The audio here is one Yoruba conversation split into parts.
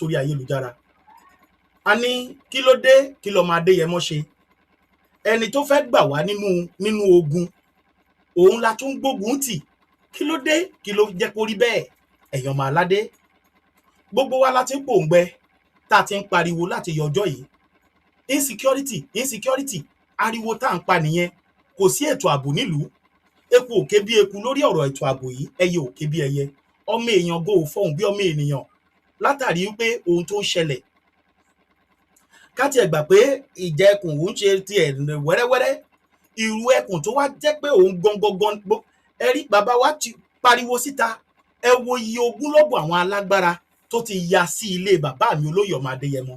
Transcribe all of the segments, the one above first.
Sórí ayélujára, a ní kí ló dé? Kí lọmọ Adéyẹmọ ṣe? Ẹni tó fẹ́ gbà wá nínú ogun, òun la tún gbógun tì. Kí ló dé? Kí ló jẹ́ kó rí bẹ́ẹ̀? Ẹ̀yin ọmọ aládé, gbogbo wa la ti ń pòǹgbẹ, tá a ti ń pariwo láti yọ ọjọ́ yìí. Insecurity, insecurity, ariwo tá à ń pa nìyẹn. Kò sí ètò ààbò nílùú. Eku ò ké bí eku lórí ọ̀rọ̀ ètò ààbò yìí, ẹyẹ ò ké bí ẹyẹ, ọmọ èèyàn go ò fọhùn bí ọmọ ènìyàn, látàrí wípé ohun tó ń ṣẹlẹ̀, ká tiẹ̀ gbà pé ìjà ẹkùn òun ṣe tiẹ̀ wẹ́rẹ́wẹ́rẹ́, ìrù ẹkùn tó wá jẹ́ pé òun gangan. Ẹ rí bàbá wa ti pariwo síta. Ẹ wo iye ogúnlọ́gọ̀ àwọn alágbára tó ti ya sí ilé bàbá mi, olóyè ọmọ Adéyẹmọ,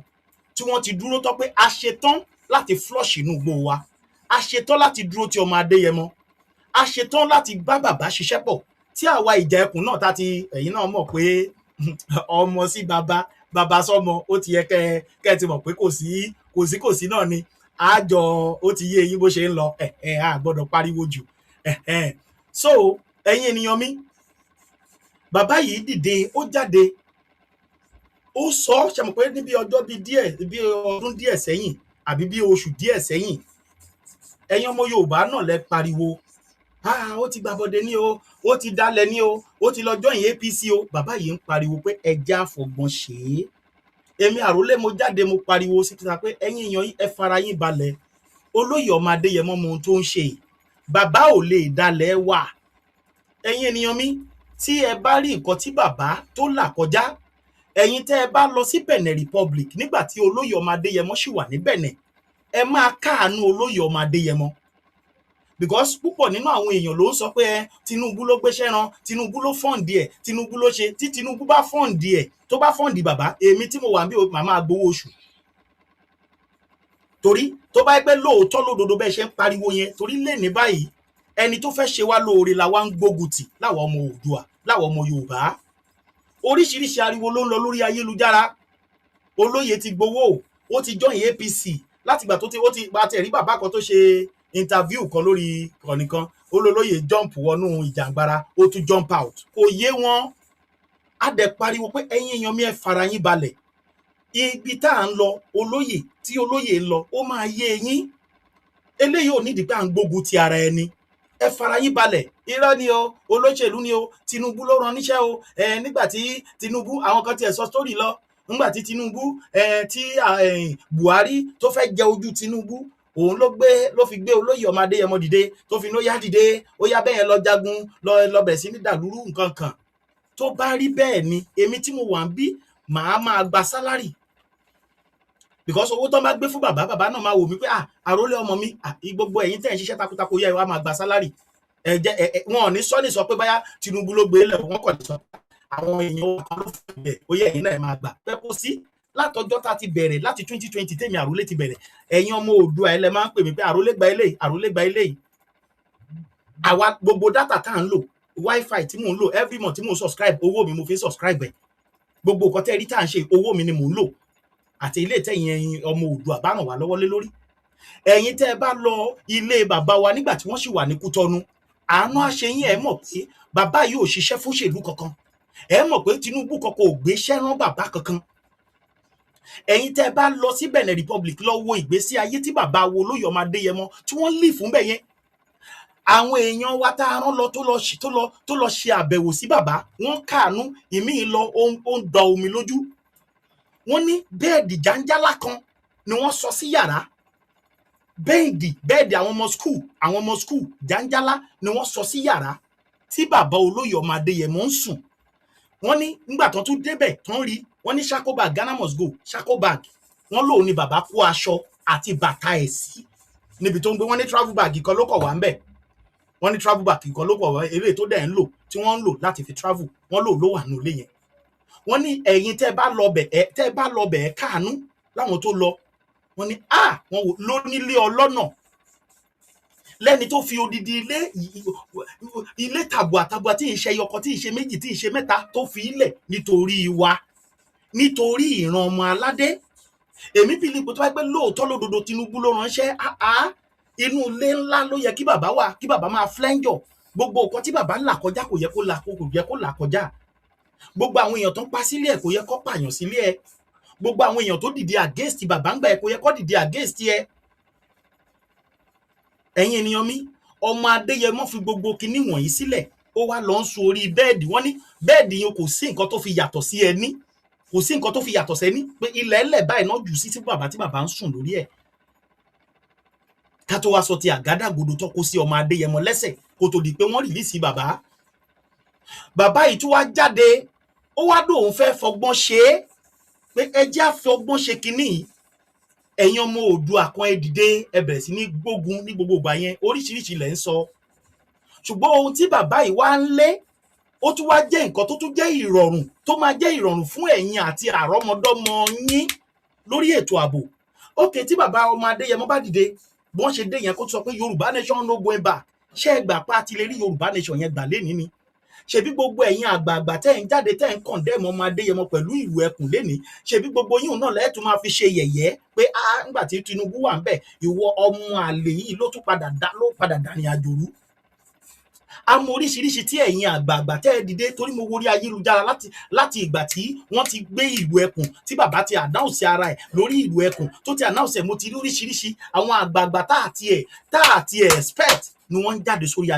tí wọ́n ti dúró tán pé a ṣetán láti flush inú igbó wa, a ṣetán láti dúró ti ọmọ Adéyẹmọ, a ṣetán láti bá bàbá ṣiṣẹ́ pọ̀. Tí àwa ìjà ẹkùn náà tá ti, ẹ̀yin náà mọ̀ pé ọmọ sí bàbá, bàbá sọmọ, ó ti yẹ kẹ́ ẹ ti mọ̀ pé kò sí, kò sí, kò sí náà ni àjọ. Ó ti yé eyín bó ṣe ń lọ. Ẹ ẹ a gbọ́dọ̀ pariwo jù ẹ ẹ. So ẹ̀yin ènìyàn mi, bàbá yìí dìde, ó jáde, ó sọ. Ṣe mọ̀ pé níbi ọjọ́ bíi díẹ̀, bí ọdún díẹ̀ sẹ́yìn àbí bí oṣù díẹ̀ sẹ́yìn, ẹ̀yin ọmọ Yorùbá náà lẹ pariwo, "Ah, ó ti gbàbọdè ní o, ó ti dalẹ̀ ní o, ó ti lọ join APC o." Bàbá yìí ń pariwo pé ẹja àfọgbọ́n ṣe é. Èmi àrólé, mo jáde, mo pariwo síta pé ẹ̀yin èèyàn yìí, ẹ fara yín balẹ̀. Olóyè ọmọ Adéyẹmọ mọ ohun tó ń ṣe. Bàbá ò lè dalẹ̀ wà. Ẹ̀yin ènìyàn mi, tí ẹ bá rí nǹkan tí bàbá tó là kọjá, ẹ̀yin tẹ́ ẹ bá lọ sí Benin Republic nígbà tí olóyè ọmọ Adéyẹmọ ṣì wà ní Benin, ẹ máa káàánú olóyè ọmọ Adéyẹmọ, because púpọ̀ nínú àwọn èèyàn ló ń sọ pé ẹ Tinubu ló gbéṣẹ́ ran, Tinubu ló fund ẹ̀, Tinubu ló ṣe. Tí Tinubu bá fund ẹ̀, tó bá fund bàbá, èmi tí mo wà níbí, màá máa gbowó oṣù, torí tó bá yẹ pé lóòótọ́ lódodo bẹ́ẹ̀ ṣe ń pariwo yẹn, torí lè ní báyìí, ẹni tó fẹ́ ṣe wá lóore la wá ń gbógun tì láwọn ọmọ Oòduà, láwọn ọmọ Yorùbá. Oríṣiríṣi ariwo ló ń lọ lórí ayélujára. Olóyè ti gbowó, ó ti join APC. Látìgbà tó ti ó ti bá tẹ̀ rí bàbá kan tó ṣe interview kan lórí ìkànnì kan, ó lólóyè jump wọnú ìjàngbara, ó tún jump out. Kò yé wọn. Á dẹ̀ pariwo pé ẹ̀yin èèyàn mi, ẹ fara yín balẹ̀. Ibi tá à ń lọ, olóyè tí olóyè ń lọ, ó máa yé yín. Eléyìí ò nídìí pé à ń gbógun ti ara ẹni. Ẹ fara yín balẹ̀. Irọ́ ni o, olóṣèlú ni o, Tinubu ló rán níṣẹ́ o. Ẹ nígbà tí Tinubu, àwọn kan tiẹ̀ sọ sórí lọ, nígbà tí Tinubu ẹ tí Buhari tó fẹ́ jẹ ojú Tinubu, òun ló gbé, ló fi gbé olóyè ọmọ Adéyẹmọ dìde, tó fi ní ó yá, dìde, ó yá bẹ́ẹ̀, lọ jagun, lọ lọ bẹ̀ sí ní dàlúrú nǹkan kan. Tó bá rí bẹ́ẹ̀ ni, èmi tí mo wà ń bí, màá máa gba salary, because owó tó bá gbé fún bàbá, bàbá náà máa wò mí pé, "Ah, àrólé ọmọ mi, ah, gbogbo ẹ̀yin tẹ́ ẹ̀ ń ṣiṣẹ́ takuntakun yẹ, wá máa gba salary." Ẹ jẹ́ ẹ wọn ò ní sọ ní sọ pé báyà Tinubu ló gbé lẹ̀. Wọ́n kàn ní sọ àwọn èèyàn kan ló fẹ́ bẹ̀, ó yẹ ẹ̀yin náà ẹ máa gbà pẹ́. Kó sí látọjọ́ tá a ti bẹ̀rẹ̀, láti 2020 tèmi àrólé ti bẹ̀rẹ̀, ẹ̀yin ọmọ Oòduà ẹ lẹ máa ń pè mí pé àrólé gba eléyìí, àrólé gba eléyìí. Àwa gbogbo data tá à ń lò, wifi tí mò ń lò every month, tí mò ń subscribe, owó mi mo fi ń subscribe ẹ̀. Gbogbo nǹkan tẹ́ rí tá à ń ṣe, owó mi ni mò ń lò, àti ilé ìtẹ̀yìn ẹ̀yin ọmọ Oòduà bá ràn wá lọ́wọ́ lé lórí. Ẹ̀yin tẹ́ ẹ bá lọ ilé bàbá wa nígbà tí wọ́n sì wà ní Kútọ́nù, àánú àṣeyín. Ẹ mọ̀ pé bàbá yìí ò ṣiṣẹ́ fóṣèlú kankan. Ẹ mọ̀ pé Tinubu kankan ò gbéṣẹ́ rán bàbá kankan. Ẹ̀yin tẹ́ ẹ bá lọ sí Benin Republic, lọ wo ìgbésí ayé tí bàbá wo olóyè ọmọ Adéyẹmọ tí wọ́n lì fún bẹ́ẹ̀ yẹn. Àwọn èèyàn wa tá a rán lọ, tó lọ ṣe àbẹ̀wò sí bàbá, wọ́n káàánú. Ìmíì lọ, ó ń da omi lójú. Wọ́n ní bed jàǹjálá kan ni wọ́n sọ sí yàrá. Bed àwọn ọmọ school jàǹjálá ni wọ́n sọ sí yàrá tí bàbá olóyè ọmọ Adéyẹmọ ń sùn. Wọ́n ní nígbà tó tún débẹ̀ tán rí, wọ́n ní ṣako bag, Ghana must go ṣako bag, wọ́n lòun ni bàbá kó aṣọ àti bàtà ẹ̀ sí níbi tó ń gbé. Wọ́n ní travel bag kan ló kọ̀ wá ń bẹ̀. Wọ́n ní travel bag kan ló kọ̀ wá, eré tó dẹ̀ ń lò, tí wọ́n ń lò láti fi travel, wọ́n lò ló wà nínú ilé yẹn. Wọ́n ní ẹ̀yin tẹ́ ẹ bá lọ bẹ̀, ẹ́ káàánú láwọn tó lọ. Wọ́n ní a wọ́n wò lónílé ọlọ́nà lẹ́ni tó fi odidi ilé, ilé tàbùà tàbùà, tí ì ṣe ẹyọkan, tí ì ṣe méjì, tí ì ṣe mẹ́ta, tó fi ilẹ̀ nítorí wa, nítorí ìran ọmọ aládé. Èmi bí ipò tó bá pẹ́ lóòótọ́ lódodo Tinubu ló ránṣẹ́, áá inú ilé ńlá ló yẹ kí bàbá wà, kí bàbá máa flẹ́ńjọ̀. Gbogbo nǹkan tí bàbá là kọjá, kò yẹ kó là kọjá. Gbogbo àwọn èèyàn tó ń pa sílé ẹ̀, kò yẹ kó pààyàn sílé ẹ̀. Gbogbo àwọn èèyàn tó dìde against bàbá ńgbà ẹ̀, kò yẹ kó dìde against ẹ̀. Ẹ̀yin ènìyàn mi, ọmọ Adéyẹmọ fi gbogbo kinní wọ̀nyí sílẹ̀, ó wá lọ ń sun orí bed. Wọ́n ní bed yẹn, kò sí nǹkan tó fi yàtọ̀ sí ẹní, kò sí nǹkan tó fi yàtọ̀ sẹ́ní, pé ilẹ̀ ẹlẹ̀ báyìí náà jù sí tí bàbá, tí bàbá ń sùn lórí ẹ̀. Ká tó wá sọ ti àgádágodo tó kó sí ọmọ Adéyẹmọ lẹ́sẹ̀ kó tó di pé wọ́n release bàbá. Bàbá yìí tún wá jáde, ó wá lóun fẹ́ fọgbọ́n ṣe é, pé ẹ jẹ́ á fọgbọ́n ṣe kinní yìí. Ẹ̀yin ọmọ Oòduà kan, ẹ dìde, ẹ bẹ̀rẹ̀ sí ní gbógun. Ní gbogbo ìgbà yẹn, oríṣiríṣi lẹ̀ ń sọ, ṣùgbọ́n ohun tí bàbá yìí wá ń lé, ó tún wá jẹ́ nǹkan tó tún jẹ́ ìrọ̀rùn, tó máa jẹ́ ìrọ̀rùn fún ẹ̀yin àti àrọ́mọdọ́mọ yín lórí ètò ààbò. Ókè, tí bàbá ọmọ Adéyẹmọ bá dìde bí wọ́n ṣe dé yẹn, kó sọ pé Yorùbá nation, no going back, ṣé ẹ gbà pa ti lè rí Yorùbá nation yẹn gbà lénìí ni? Ṣebí gbogbo ẹ̀yin àgbààgbà tẹ́ ń jáde, tẹ́ ń condemn ọmọ Adéyẹmọ pẹ̀lú ìlú ẹkùn lénìí, ṣebí gbogbo yín náà lẹ́ẹ̀tún máa fi ṣe yẹ̀yẹ́ pé ah, nígbà tí Tinubu wà ńbẹ̀, ìwọ ọmọ àlè yìí ló tún padà dá, ló padà dàrin àjò rú. Àmọ́ oríṣiríṣi tí ẹ̀yin àgbààgbà tẹ́ ẹ dìde, torí mo wo orí ayélujára láti ìgbà tí wọ́n ti gbé ìlú ẹkùn, tí bàbá ti announce ara ẹ̀ lórí ìlú ẹkùn, tó ti announce ẹ̀, mo ti rí oríṣiríṣi àwọn àgbààgbà tá àti ẹ̀ expect ni wọ́n ń jáde sórí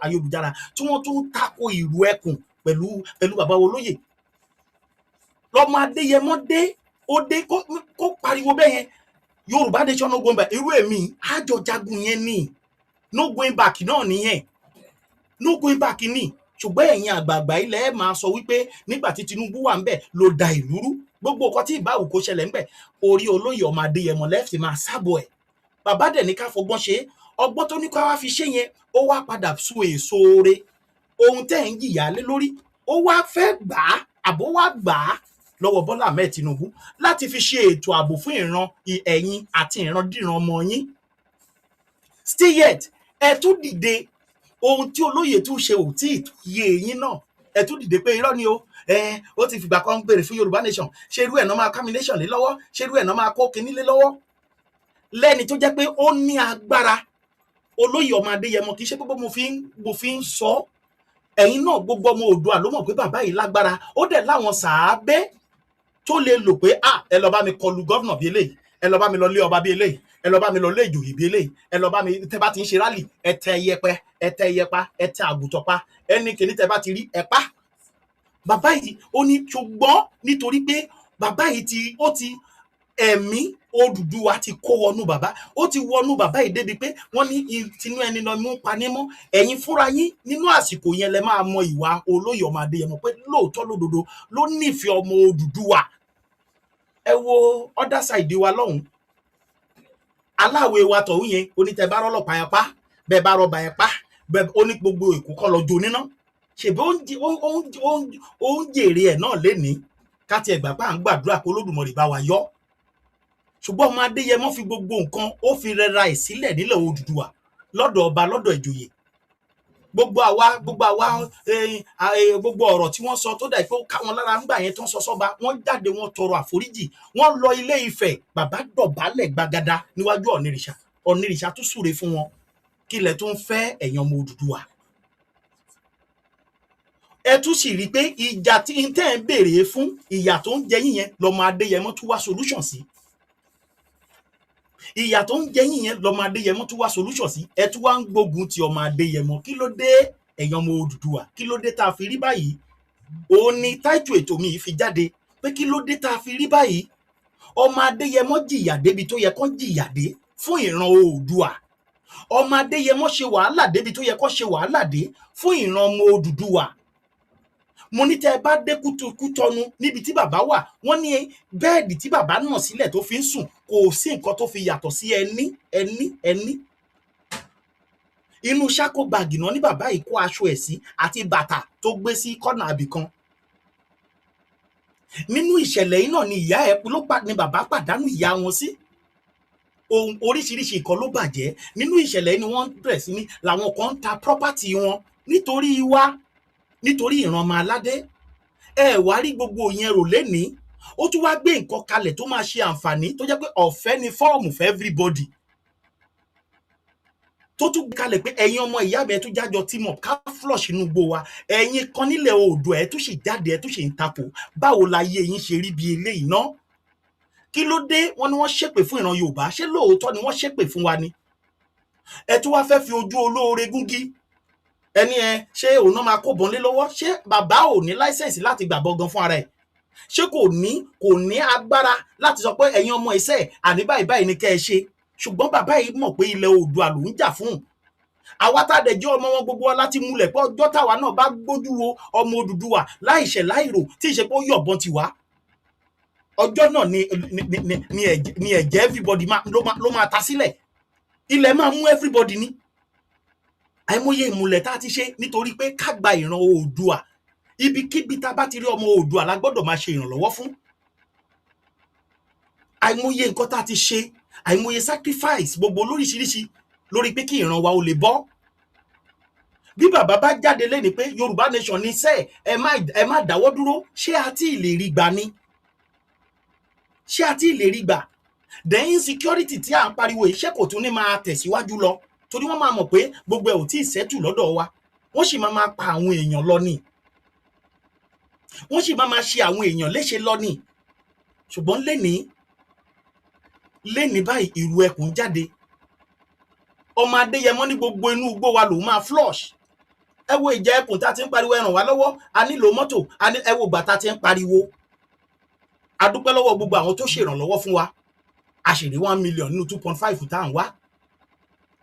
ayélujára, tí wọ́n tún ń tako ìlú ẹkùn pẹ̀lú bàbá olóyè lọ́mọ Adéyẹmọ dé. Ó dé kó pariwo bẹ́ẹ̀ yẹn, Yorùbá nation, no going back. Irú èmi àjọ jagun yẹn ní no going back náà nìyẹn, no going back ni. Ṣùgbọ́n ẹ̀yin àgbààgbà ilẹ̀ ẹ̀ máa sọ wípé nígbà tí Tinubu wà ńbẹ̀ ló da ìlú rú. Gbogbo nǹkan tí ìbáwò kó ṣẹlẹ̀ ńbẹ̀, orí olóyè ọmọ Adéyẹmọ lẹ́ẹ̀fì máa sábọ̀ ẹ̀. Bàbá dẹ̀ ní ká fọgbọ́n ṣe é. Ọgbọ́n tó ní ká wá fi ṣe yẹn, ó wá padà so èso oore. Ohun tẹ́ ẹ̀ ń jìyà lé lórí, ó wá fẹ́ gbà á, àbó wá gbà á lọ́wọ́ Bọ́lá Ahmed Tinubu láti fi ṣe ètò ààbò fún ìran ẹ̀yin àti ìrandíran ọmọ yín. Still yet, ẹ tún dìde. Ohun tí olóyè tún ṣe ò tí ì yé eyín náà. Ẹ tún dìde pé irọ́ ni o. Ẹ ó ti fìgbà kan béèrè fún Yorùbá nation. Ṣé irú ẹ̀ náà máa ká nation lé lọ́wọ́? Ṣé irú ẹ̀ náà máa kó kinní lé lọ́wọ́? Lẹ́ni tó jẹ́ pé ó ní agbára, olóyè ọmọ Adéyẹmọ, kì í ṣe pé mo fi ń sọ ẹ̀yin náà, gbogbo ọmọ Oòduà ló mọ̀ pé bàbá yìí lágbára. Ó dẹ̀ láwọn sàábé tó lè lò pé ah, ẹ lọ bá mi kọlu governor bí eléyìí, ẹ lọ bá mi lọ lé ọba bí eléyìí, ẹ lọ bá mi lọ lé ìjòyè bí eléyìí, ẹ lọ bá mi, tẹ bá ti ń ṣe rally, ẹ tẹ yẹpẹ, ẹ tẹ yẹpa, ẹ tẹ àgùntàn pa, ẹni kìíní tẹ bá ti rí ẹ pa. Bàbá yìí ó ní, ṣùgbọ́n nítorí pé bàbá yìí ti ó ti ẹ̀mí Odùduwà ti kó wọnú bàbá, ó ti wọnú bàbá yìí débi pé wọ́n ní tinú ẹni lọ mú panímọ́. Ẹ̀yin fúnra yín, nínú àsìkò yẹn lẹ máa mọ ìwà olóyè ọmọ Adéyẹmọ, pé lóòótọ́ lódodo ló nífẹ̀ẹ́ ọmọ Odùduwà. Ẹ wo other side wa lọ́hùn, aláwẹ̀ wa tọ̀hún yẹn, onítẹ̀ bá rọ́lọ́pàá yẹn pa, bẹ́ẹ̀ bá rọ́bà yẹn pa bẹ́ẹ̀, ó ní gbogbo Èkó kọ́ lọ jó níná. Ṣèbí ó ń jèrè ẹ̀ náà lénìí. Ká tiẹ̀ gbà pé à ń gbàdúrà kó Olódùmarè bá wa yọ. Ṣùgbọ́n ọmọ Adéyẹmọ fi gbogbo nǹkan, ó fi rẹra ẹ̀ sílẹ̀ nílẹ̀ Odùduwà, lọ́dọ̀ ọba, lọ́dọ̀ ìjòyè. Gbogbo àwa, gbogbo ọ̀rọ̀ tí wọ́n sọ tó dà pé ó ká wọn lára ńgbà yẹn, tó ń sọ sọ́ba, wọ́n jáde, wọ́n tọrọ àforíjì, wọ́n lọ Ilé Ifẹ̀, bàbá dọ̀bálẹ̀ gbagada níwájú Ọ̀nìrìṣà, Ọ̀nìrìṣà tún súre fún wọn. Kí lẹ tó ń fẹ́, ẹ̀yin ọmọ Odùduwà? Ẹ tún sì rí i pé ìjà tí n tẹ́ ń béèrè fún, ìyà tó ń jẹ yín yẹn, lọmọ Adéyẹmọ tún wá solution sí. Ìyà tó ń jẹ yín yẹn, lọmọ Adéyẹmọ tún wá solution sí. Ẹ tún wá ń gbógun ti ọmọ Adéyẹmọ. Kí ló dé, ẹ̀yin ọmọ Odùduwà? Kí ló dé tá a fi rí báyìí? Òun ni táìtù ètò mi yìí fi jáde, pé kí ló dé tá a fi rí báyìí? Ọmọ Adéyẹmọ jìyà débi tó yẹ kó jìyà dé fún ìran Oòduà. Ọmọ Adéyẹmọ ṣe wàhálà débi tó yẹ kó ṣe wàhálà dé fún ìran ọmọ Odùduwà. Mo ní tẹ́ ẹ bá dé Kútọnu, níbi tí bàbá wà, wọ́n ní bed tí bàbá nà sílẹ̀ tó fi ń sùn, kò sí nǹkan tó fi yàtọ̀ sí ẹní ẹní ẹní. Inú ṣákó bag náà ní bàbá yìí kó aṣọ ẹ̀ sí àti bàtà tó gbé sí kọ́nà àbìkan. Nínú ìṣẹ̀lẹ̀ yìí náà ni ìyá ẹ̀ ló pa ni bàbá pàdánù ìyá wọn sí. Ohun oríṣiríṣi nǹkan ló bàjẹ́ nínú ìṣẹ̀lẹ̀ yìí, ni wọ́n bẹ̀rẹ̀ sí ní làwọn kan ń ta property wọn nítorí wa, nítorí ìran ọmọ aládé. Ẹ wá rí gbogbo yẹn rò lénìí, ó tún wá gbé nǹkan kalẹ̀ tó máa ṣe àǹfààní, tó jẹ́ pé ọ̀fẹ́ ni fọ́ọ̀mù for everybody. Tó tún gbé kalẹ̀ pé ẹ̀yin ọmọ ìyá mi, ẹ tún jájọ team up ká flush inú igbó wa. Ẹ̀yin kan nílẹ̀ Oòduà, ẹ tún sì jáde, ẹ tún sì ń takò. Báwo la yé yín ṣe rí bí eléyìí ná? Kí ló dé? Wọ́n ní wọ́n ṣépè fún ìran Yorùbá. Ṣé lóòótọ́ ni wọ́n ṣépè fún wa ni? Ẹ tún wá fẹ́ fi ojú olóore gúngi ẹni ẹ. Ṣé òun náà máa kó bọ́n lé lọ́wọ́? Ṣé bàbá ò ní license láti gbàbọ̀ gan fún ara ẹ̀? Ṣé kò ní agbára láti sọ pé ẹ̀yin ọmọ iṣẹ́ àní báyìí báyìí ni kẹ́ ẹ ṣe? Ṣùgbọ́n bàbá yìí mọ̀ pé ilẹ̀ Oòduà ló ń jà fún. Àwa tá a dẹ̀ jẹ́ ọmọ wọn, gbogbo wa láti múlẹ̀ pé ọjọ́ táwa náà bá gbójú wo ọmọ Odùduwà láìṣẹ̀ láìrò, tí ì ṣe pé ó yọ̀bọ̀n tiwa, ọjọ́ náà ni ẹ̀jẹ̀ everybody ló máa ta sílẹ̀. Ilẹ̀ máa mú everybody ní. Àìmọye ìmùlẹ̀ tá a ti ṣe nítorí pé ká gba ìran Oòduà. Ibikíbi tá a bá ti rí ọmọ Oòduà la gbọ́dọ̀ máa ṣe ìrànlọ́wọ́ fún. Àìmọye nǹkan tá a ti ṣe, àìmọye sacrifice gbogbo lóríṣiríṣi lórí pé kí ìran wa ó lè bọ́. Bí bàbá bá jáde lẹ́ni pé Yorùbá nation ní sẹ́ẹ̀, ẹ má dáwọ́ dúró, ṣé a ti lè rí gbà ni? Ṣé a ti lè rí gbà? The insecurity tí à ń pariwo yìí, ṣé kò tún ní máa tẹ̀síwájú lọ? Torí wọ́n máa mọ̀ pé gbogbo ẹ̀ ò tí ì settle lọ́dọ̀ wa. Wọ́n sì máa máa pa àwọn èèyàn lọ ni, wọ́n sì máa máa ṣe àwọn èèyàn léṣe lọ ni. Ṣùgbọ́n lénìí lénìí báyìí, ìrù ẹkùn jáde. Ọmọ Adéyẹmọ ní gbogbo inú igbó wa lòun máa flush. Ẹ wo ìjà ẹkùn tá a ti ń pariwo, ẹ ràn wá lọ́wọ́, a nílò mọ́tò, a ní. Ẹ wo ìgbà tá a ti ń pariwo. A dúpẹ́ lọ́wọ́ gbogbo àwọn tó ṣèrànlọ́wọ́ fún wa. A sì rí 1 million nínú 2.5 tá à ń wá.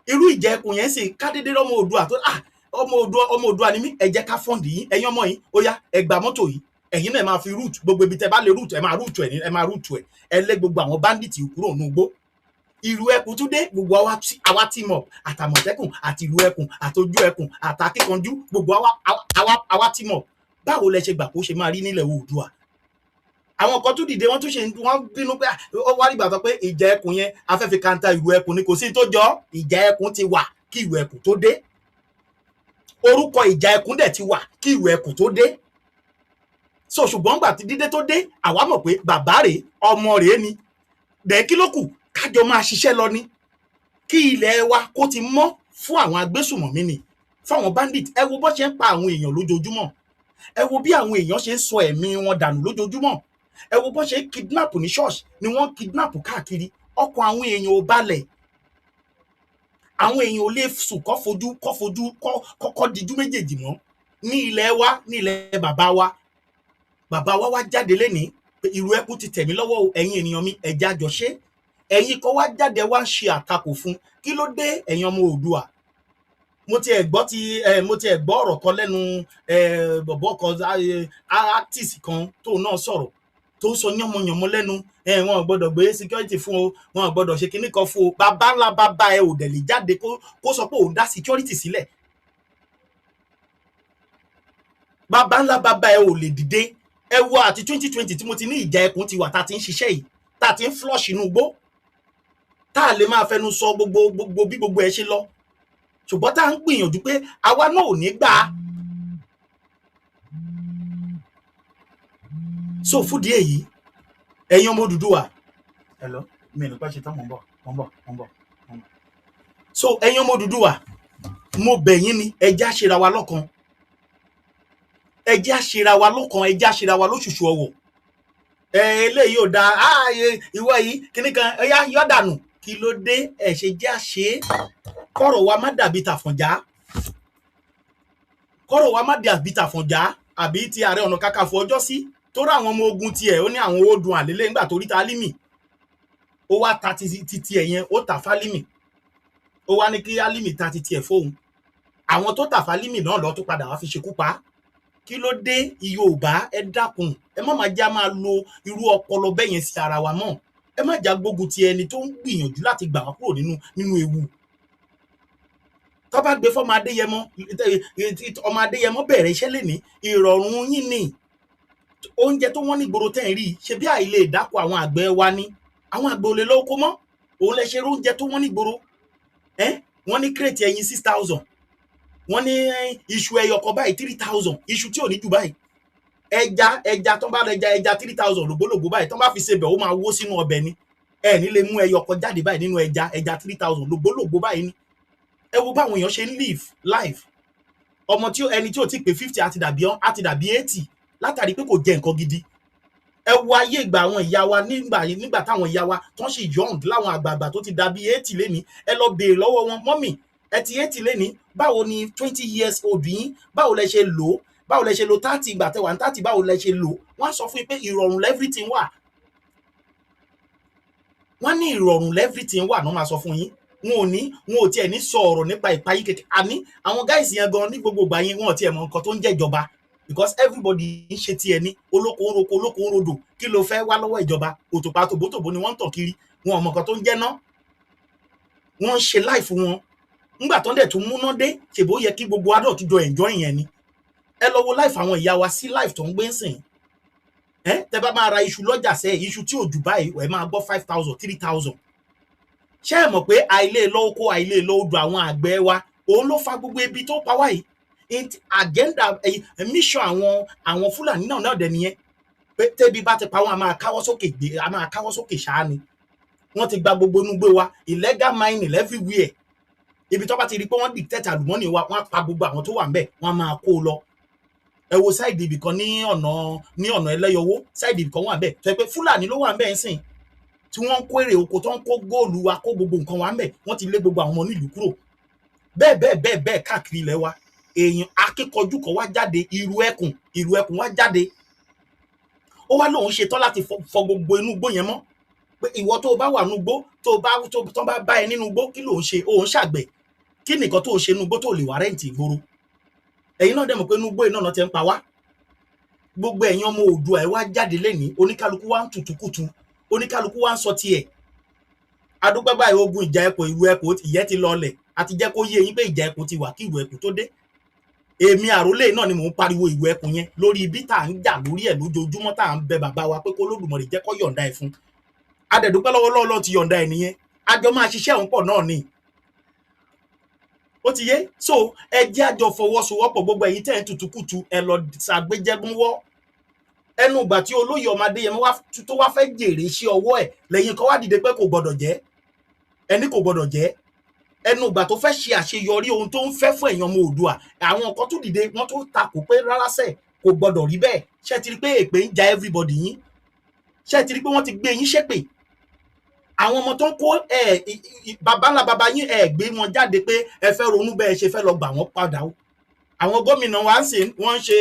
Irú ìjà ẹkùn yẹn sì kádédé lọ́mọ Oòduà tó, ah, ọmọ Oòduà, ọmọ Oòduà ni mí, ẹ jẹ́ ká fund yín. Ẹ̀yin ọmọ yìí, ó yá, ẹ gba mọ́tò yìí. Ẹ̀yin náà ẹ máa fi route gbogbo ibi tẹ́ bá lè route, ẹ máa route ẹ̀ ní, ẹ máa route ẹ̀. Ẹ lé gbogbo àwọn bandit kúrò nínú igbó. Ìrù ẹkùn tún dé. Gbogbo àwa team up, àtàmọ̀tẹ́kùn àti ìrù ẹkùn àtọjú ẹkùn àtàkíkanjú, gbogbo àwa team up. Báwo lẹ ṣe gbà kó ṣe máa rí nílẹ̀ Oòduà? Àwọn kan tún dìde, wọ́n tún ṣe, wọ́n bínú pé ó wá nígbà tó pé ìjà ẹkùn yẹn a fẹ́ fi counter ìrù ẹkùn ni. Kò sí tó jọ. Ìjà ẹkùn ti wà kí ìrù ẹkùn tó dé. Orúkọ ìjà ẹkùn dẹ̀ ti wà kí ìrù ẹkùn tó dé. So ṣùgbọ́n gbà tí dídé tó dé, àwa mọ̀ pé bàbá rèé, ọmọ rèé ni. Dẹ̀ kí ló kù? Kájọ máa ṣiṣẹ́ lọ ni kí ilẹ̀ wa kó ti mọ́ fún àwọn agbésùmọ̀mí ni, fún àwọn bandit. Ẹ wo bó ṣe ń pa àwọn èèyàn lójoojúmọ́. Ẹ wo bí àwọn èèyàn ṣe ń sọ ẹ̀mí wọn dànù lójoojúmọ́. Ẹ wo bó ṣe ń kidnap ní ṣọ́ọ̀ṣì ni wọ́n ń kidnap káàkiri. Ọkàn àwọn èèyàn ò balẹ̀. Àwọn èèyàn ò lè sùn kọ́ fojú kọ́ dijú méjèèjì mọ́ ní ilẹ̀ wa, ní ilẹ̀ bàbá wa. Bàbá wa wá jáde lénìí pé ìrù ẹkùn ti tẹ̀mí lọ́wọ́ o, ẹ̀yin ènìyàn mi, ẹ̀jẹ̀ àjọṣe. Ẹ̀yin kan wá jáde, wá ń ṣe àtakò fún. Kí ló dé, ẹ̀yin ọmọ Oòduà? Mo tiẹ̀ gbọ́ ọ̀rọ̀ kan lẹ́nu bọ̀bọ̀ kan, artist kan tóun náà sọ̀rọ̀, tó ń sọ yánmọyànmọ lẹ́nu wọn ò gbọ́dọ̀ gbé security fún o, wọn ò gbọ́dọ̀ ṣe kinní kan fún o. Bàbá ńlá bàbá ẹ ò dẹ̀ lè jáde kó sọ pé òun dá security sílẹ̀. Bàbá ńlá bàbá ẹ ò lè dìde. Ẹ wo àti 2020 tí mo ti ní ìjà ẹkùn ti wà, tá a ti ń ṣiṣẹ́ yìí, tá a ti ń flush inú igbó, tá a lè máa fẹnu sọ gbogbo gbogbo bí gbogbo ẹ ṣe lọ, ṣùgbọ́n tá a ń gbìyànjú pé àwa náà ò ní gbà á. So fúdìí èyí, ẹ̀yin ọmọ Odùduwà, hello, mi ò ní pẹ́ ṣe tán, mò ń bọ̀, mò ń bọ̀, mò ń bọ̀, mò ń bọ̀. So ẹ̀yin ọmọ Odùduwà, mo bẹ̀ yín ni, ẹ jẹ́ á ṣera wa lọ́kan, ẹ jẹ́ á ṣera wa lọ́kan, ẹ jẹ́ á ṣera wa lóṣùṣù ọwọ̀. Ẹ eléyìí ò dáa, ìwọ yìí kíní kan, ẹ yá yọ dànù. Kí ló dé? Ẹ ṣe jẹ́ á ṣe é kọ́rọ̀ wa má dàbí tàfọ̀njá, kọ́rọ̀ wa má dàbí tàfọ̀njá àbí ti Ààrẹ Ọ̀nà Kakanfò ọjọ́ sí tó rá àwọn ọmọ ogun tiẹ̀. Ó ní àwọn ó dun àlélé ńgbà tó rí ta Álímì, ó wá ta ti tiẹ̀ yẹn, ó tà fálímì. Ó wá ní kí Álímì ta ti tiẹ̀ fóun. Àwọn tó tà fálímì náà lọ tó padà wá fi ṣekú pa á. Kí ló dé, Yorùbá? Ẹ dákun, ẹ má máa já máa lo irú ọpọlọ bẹ́ẹ̀ yẹn sí ara wa mọ́. Ẹ má já gbógun ti ẹni tó ń gbìyànjú láti gbà wá kúrò nínú ewu. Tó bá gbé fọmọ Adéyẹmọ, ọmọ Adéyẹmọ bẹ̀rẹ̀ iṣẹ́ lénìí, ìrọ̀rùn yín ni. Oúnjẹ tó wọ́n nígboro tẹ́ ń rí, ṣe bí àìlè dáko àwọn àgbẹ̀ wa ni. Àwọn àgbẹ̀ ò lè lọ oko mọ́, òun lẹ ṣe oúnjẹ tó wọ́n nígboro. Ẹ wọ́n ní crate ẹyin 6,000, wọ́n ní iṣu ẹyọ kan báyìí 3,000, iṣu tí ò ní jù báyìí. Ẹja tó bá ẹja 3,000 lògbólògbó báyìí, tó bá fi ṣebẹ̀, ó máa wó sínú ọbẹ̀ ni. Ẹ ní lè mú ẹyọ kan jáde báyìí nínú ẹja 3,000 lògbólògbó báyìí ni. Ẹ wo báwọn èèyàn ṣe ń live life. Ọmọ tí ẹni tí ò tí pé 50 àti dàbí 80 látàrí pé kò jẹ nǹkan gidi. Ẹ wo ayé ìgbà àwọn ìyá wa, nígbà táwọn ìyá wa tó ń ṣe young, láwọn àgbààgbà tó ti dàbí 80 lénìí. Ẹ lọ béèrè lọ́wọ́ wọn, "Mummy, ẹ ti 80 lénìí, báwo ni 20 years old yín? Báwo lẹ ṣe lò ó? Báwo lẹ ṣe lo 30 ìgbà tẹ wà ní 30? Báwo lẹ ṣe lò ó?" Wọ́n á sọ fún yín pé ìrọ̀rùn everything wà. Wọ́n ní ìrọ̀rùn everything wà náà máa sọ fún yín. Wọn ò tiẹ̀ ní sọ ọ̀rọ̀ nípa ìpayín kékeré. Àní àwọn guys yẹn gan ní gbogbo ìgbà yẹn, wọn ò tiẹ̀ mọ nǹkan tó ń jẹ́ ìjọba, because everybody ń ṣe tiẹ̀ ní. Olóko ń roko, olóko ń rodò. Kí ló fẹ́ wá lọ́wọ́ ìjọba? Òtòpá tòbótòbó ni wọ́n ń tàn kiri. Wọn ò mọ nǹkan tó ń jẹ́ ná. Wọ́n ń ṣe life wọn. Ńgbà tó ń dẹ̀ tún múná dé, ṣèbó yẹ kí gbogbo adult jọ enjoy yẹn ni. Ẹ lọ wo life àwọn ìyá wa sí life tó ń gbé ń sìn. Ẹ tẹ bá máa ra iṣu lọ́jà sẹ́, iṣu tí ò jù báyìí, ẹ máa gbọ́ 5,000, 3,000. Ṣé ẹ mọ̀ pé àìlè lọ oko, àìlè lọ odò àwọn àgbẹ̀ wa, òun ló fa gbogbo ebi tó pa wá yìí? Agenda, mission àwọn Fúlàní náà dẹ̀ nìyẹn, pé tẹ́bi bá ti pa wọn, a máa káwọ́ sókè gbé, a máa káwọ́ sókè ṣáá ni. Wọ́n ti gba gbogbo inú gbé wa, illegal mining everywhere. Ibi tó bá ti rí pé wọ́n detect àlùmọ́nì wa, wọ́n á pa gbogbo àwọn tó wà ńbẹ̀, wọ́n á máa kó o lọ. Ẹ wo side ibì kan ní ọ̀nà Ẹlẹ́yọwó, side ibì kan wà ńbẹ̀ tó yẹ pé Fúlàní ló wà ńbẹ̀ ń sìn, tí wọ́n ń kó èrè oko, tó ń kó góòlù wa, kó gbogbo nǹkan wa ńbẹ̀. Wọ́n ti lé gbogbo àwọn ọmọ nílùú kúrò, bẹ́ẹ̀ bẹ́ẹ̀ bẹ́ẹ̀ bẹ́ẹ̀ káàkiri ilẹ̀ wa. Èèyàn akíkanjú kan wá jáde, irú ẹkùn, ìrù ẹkùn wá jáde, ó wá lóun ṣetán láti fọ gbogbo inú igbó yẹn mọ́, pé ìwọ tó o bá wà nínú igbó, tó o bá tó bá bá ẹ nínú igbó, kí ló ń ṣe? Òun ṣàgbẹ̀. Kí nìkan tó o ṣe nínú igbó tó lè wá rent ìgboro? Ẹ̀yin náà dẹ̀ mọ̀ pé inú igbó yìí náà ti ń pa wá. Gbogbo ẹ̀yin ọmọ Oòduà, ẹ wá jáde lẹ́nìí, oníkálukú wá ń tùtùkùtù, oníkálukú wá ń sọ tiẹ̀. Adúpẹ́ báyìí, ogun ìjà ẹkùn, ìlú ẹkùn, ìyẹn ti lọlẹ̀. Àti jẹ́ kó yé yín pé ìjà ẹkùn ti wà kí ìlú ẹkùn tó dé. Èmi àrólé náà ni mò ń pariwo ìlú ẹkùn yẹn lórí ibi tá à ń jà lórí ẹ̀ lójoojúmọ́, tá à ń bẹ bàbá wa pé kó Olódùmarè jẹ́ kó yọ̀ǹda ẹ̀ fún. Adẹ̀dúpẹ́ lọ́wọ́ lọ́wọ́ ti yọ̀ǹda ẹ̀ nìyẹn. Àjọ máa ṣiṣẹ́ òun pọ̀ náà ni. Ó ti yé. So ẹ jẹ́ àjọ fọwọ́sowọ́pọ̀. Gbogbo ẹ̀yin tẹ́ ẹ̀ ń tutùkùtù, ẹ lọ ṣàgbéjẹ́gúnwọ́. Ẹnu ìgbà tí olóyè ọmọ Adéyẹmọ wá tó wá fẹ́ jèrè iṣẹ́ ọwọ́ ẹ̀ lẹ́yìn kan wá dìde pé kò gbọ́dọ̀ jẹ́, ẹni kò gbọ́dọ̀ jẹ́. Ẹnu ìgbà tó fẹ́ ṣe àṣeyọrí ohun tó ń fẹ́ fún ẹ̀yin ọmọ Oòduà, àwọn kan tún dìde, wọ́n tún takò pé rárá sẹ̀, kò gbọ́dọ̀ rí bẹ́ẹ̀. Ṣé ti rí pé èpè ń ja everybody yín? Ṣé ti rí pé wọ́n ti gbé yín ṣépè? Àwọn ọmọ tó ń kó ẹ baba ńlá baba yín, ẹ gbé wọn jáde pé ẹ fẹ́ ronú bẹ́ẹ̀ ṣe fẹ́ lọ gbà wọ́n padà o. Àwọn gómìnà wa ń sìn, wọ́n ń ṣe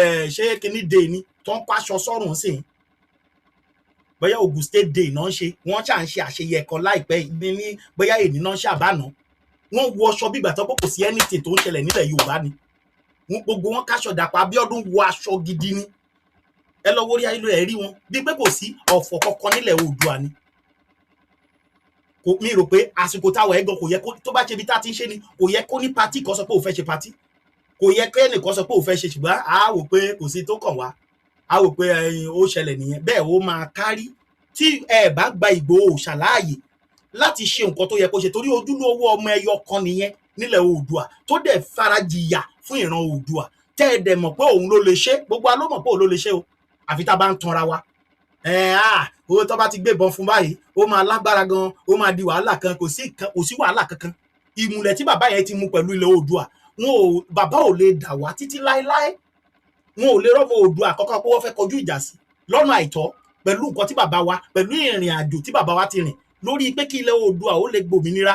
ẹ ṣé kinní day ni tó ń kó aṣọ sọ́rùn sìn, bóyá Ogun State Day náà ń ṣe. Wọ́n ṣà ń ṣe àṣeyẹ kan láìpẹ́ ní bóyá èní náà ṣàbànà. Wọ́n wọ aṣọ bí ìgbà tó pé kò sí anything tó ń ṣẹlẹ̀ nílẹ̀ Yorùbá ni. Gbogbo wọn káṣọ. Dàpọ̀ Abíọ́dún wọ aṣọ gidi ni. Ẹ lọ wórí ayélujára, ẹ rí wọn bí pé kò sí ọ̀fọ̀ kankan nílẹ̀ Oòduà ni. Kò mi rò pé àsìkò táwọn ẹ̀gàn kò yẹ kó tó bá ṣe ibi tá a ti ń ṣe ni, kò yẹ kó ní party kan sọ pé òun fẹ́ ṣe party, kò yẹ kí ẹnìkan sọ pé òun fẹ́ ṣe. Ṣùgbọ́n a wò pé kò sí tó kàn wá, a wò pé ẹyin ó ṣẹlẹ̀ nìyẹn. Bẹ́ẹ̀ ó máa kárí tí ẹ bá gba Ìgbòho Òòṣà láàyè láti ṣe nǹkan tó yẹ kó ṣe, torí ojúlówó ọmọ ẹyọ kan nìyẹn nílẹ̀ Oòduà tó dẹ̀ farajìyà fún ìran Oòduà, tẹ́ ẹ dẹ̀ mọ̀ pé òun ló lè ṣe. Gbogbo wa ló mọ̀ pé òun ló lè ṣe o, àfi tá a bá ń tanra wa. Ẹ á owó tó bá ti gbébọn fún báyìí, ó máa lágbára gan, ó máa di wàhálà kan. Kò sí kò sí wàhálà kankan. Ìmùlẹ̀ tí bàbá yẹn ti mú pẹ̀lú ilẹ̀ Oòduà, wọn ò bàbá ò lè dà wá títí láéláé. Wọn ò lè rọ́mọ Oòduà kọ́kọ́ pé wọ́n fẹ́ kọjú ìjà sí lọ́nà àìtọ́ pẹ̀lú nǹkan tí bàbá wa, pẹ̀lú ìrìn àjò tí bàbá wa ti rìn lórí pé kí ilẹ̀ Oòduà ó lè gbòmìnira,